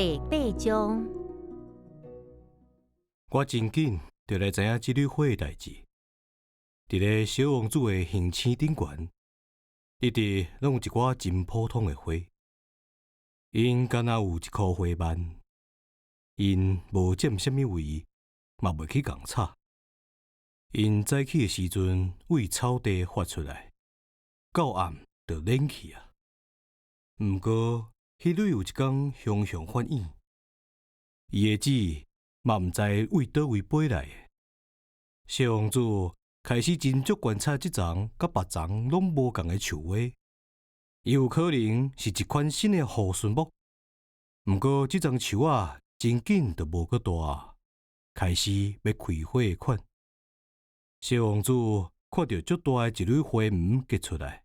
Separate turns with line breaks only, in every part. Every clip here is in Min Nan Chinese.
第八章。
我真緊就來知影這蕊花的代誌。佇咧小王子的行星頂懸，一直攏有一寡真普通的花。𪜶敢若有一箍花蔓，𪜶無佔啥物位，嘛袂去共吵。𪜶早起的時陣，對草地發出來，到暗就蔫去啊。毋過，彼蕊有一工雄雄發影，伊的籽嘛毋知對佗位飛來的。小王子開始真足觀察這叢佮別叢攏無仝的樹花，伊有可能是一款新的雨孫木。毋過這叢樹仔真緊就無閣大，開始欲開花的款。小王子看著足大的一蕊花紋結出來，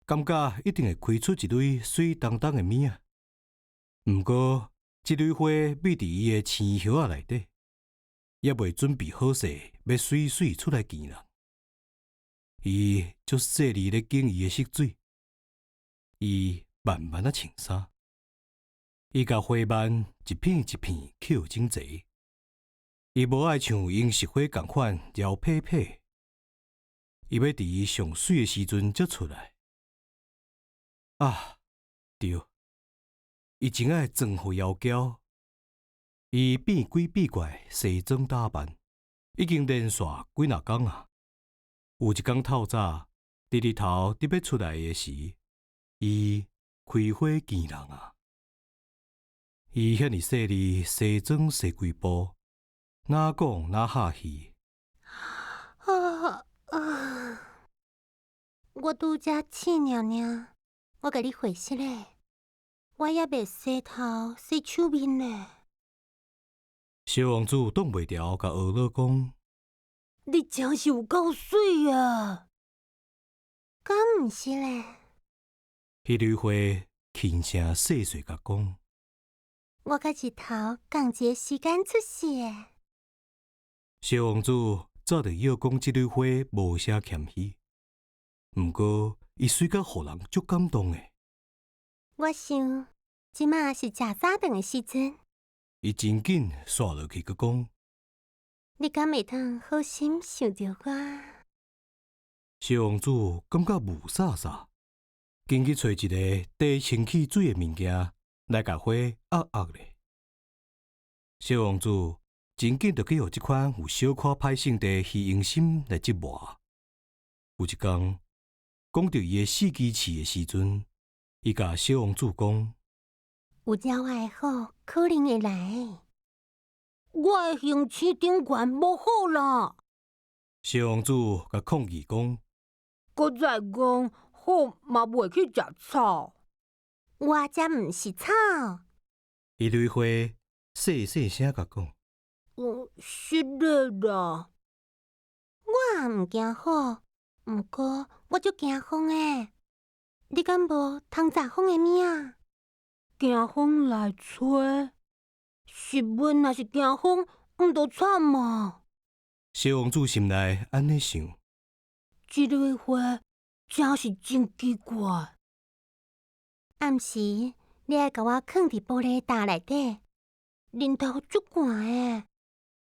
感覺一定會開出一蕊媠當當的物仔。毋過這蕊花覕佇伊的青葉仔內底，猶未準備好勢，欲媠媠出來見人。伊足細膩咧揀伊的色水，伊慢慢仔穿衫，伊共花蔓一片一片抾整齊。伊無愛像櫻實花仝款搖撇撇，伊欲佇伊上媠的時陣才出來。啊，對，伊真愛裝予妖嬌。伊變鬼變怪，西裝打扮，已經連續幾若工啊。有一工透早，佇日頭得欲出來的時，伊開花見人啊！伊遐爾細膩，西裝踅規步，若講若哈氣。
啊啊！我拄才醒爾爾，我共你回實咧，我猶未洗頭、洗手面咧。
小王子擋袂牢，共呵咾講：
你真是有夠媠啊！敢毋是咧？
彼蕊花輕聲細細共講：
我佮日頭仝一个時間出世的。
小王子早就曉講這蕊花無啥謙虛，毋過伊媠甲予人足感動的。
我想，這馬是食早頓的時陣。
伊真緊煞落去，閣講：
你敢會當好心想著我？
小王子感覺霧煞煞，緊去揣一个貯清氣水的物件來共花壓壓咧。小王子真緊就去予這款有小可歹性地虛榮心來折磨。有一工，講著伊的四支刺的時陣，伊共小王子講：
有鳥仔的雨可能會來。我的行星頂懸無好啦。
小王子共抗議講：
閣再講，虎嘛袂去食草。
我才毋是草。
彼蕊花細細聲共講：
是的啦。
我也毋驚雨，毋過我足驚風的。你敢無通閘風的物仔？
驚風來吹，是阮若是驚風，毋就慘嘛。
小王子心內按呢想：
這蕊花真是真奇怪。
暗時你愛共我囥佇玻璃罩內底，日頭足寒的。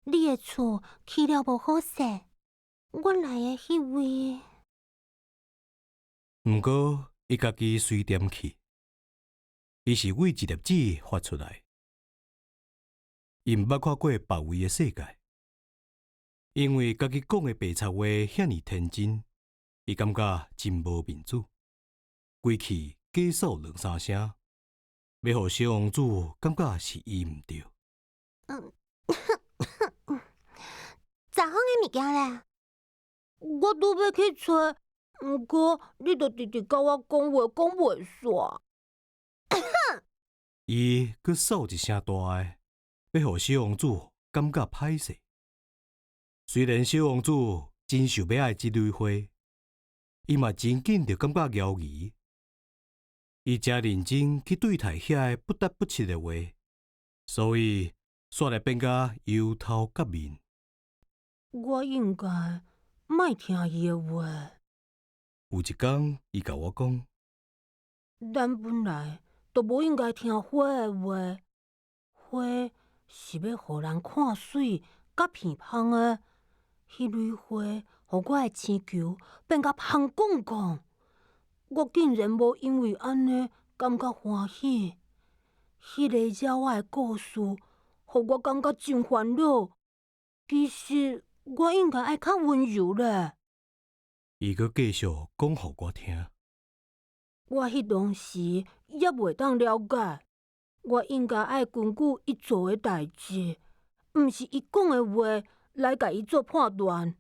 你的厝起了無好勢，我來的彼位。
毋過伊家己隨踮去，伊是對一粒籽發出來。伊毋捌看過別位的世界，因為家己講的白賊話遐爾天真，伊感覺真無面子。規氣假嗽兩三聲，欲予小王子感覺是伊毋對。
閘風的物件咧？
我拄欲去揣，毋過你就直直共我講話講袂煞。
伊閣嗽一聲大的，欲予小王子感覺歹勢。雖然小王子真想欲愛這蕊花，伊嘛真緊就感覺猶疑。伊誠認真去對待遐个不得不切的話，所以煞來變甲油頭革面。
我應該莫聽伊的話。
有一工，伊共我講：
咱本來就無應該聽花的話。花是欲予人看媠佮鼻芳的，彼蕊花予我的星球變甲芳摃摃。我竟然無因為按呢感覺歡喜。彼个鳥仔的故事，予我感覺真煩惱。其實我應該愛較溫柔咧。
伊閣繼續講予我聽。
我彼當時猶袂當了解，我應該愛根據伊做的代誌，毋是伊講的話來共伊做判斷。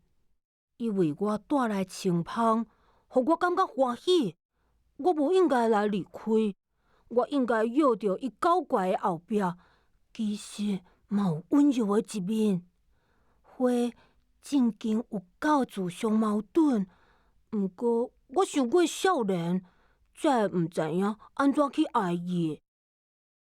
伊為我帶來清芳，予我感覺歡喜。我無應該來離開，我應該繞著伊狡怪的後壁，其實嘛有溫柔的一面。花正經有夠自相矛盾，毋過我傷過少年，才會毋知影按怎去愛伊。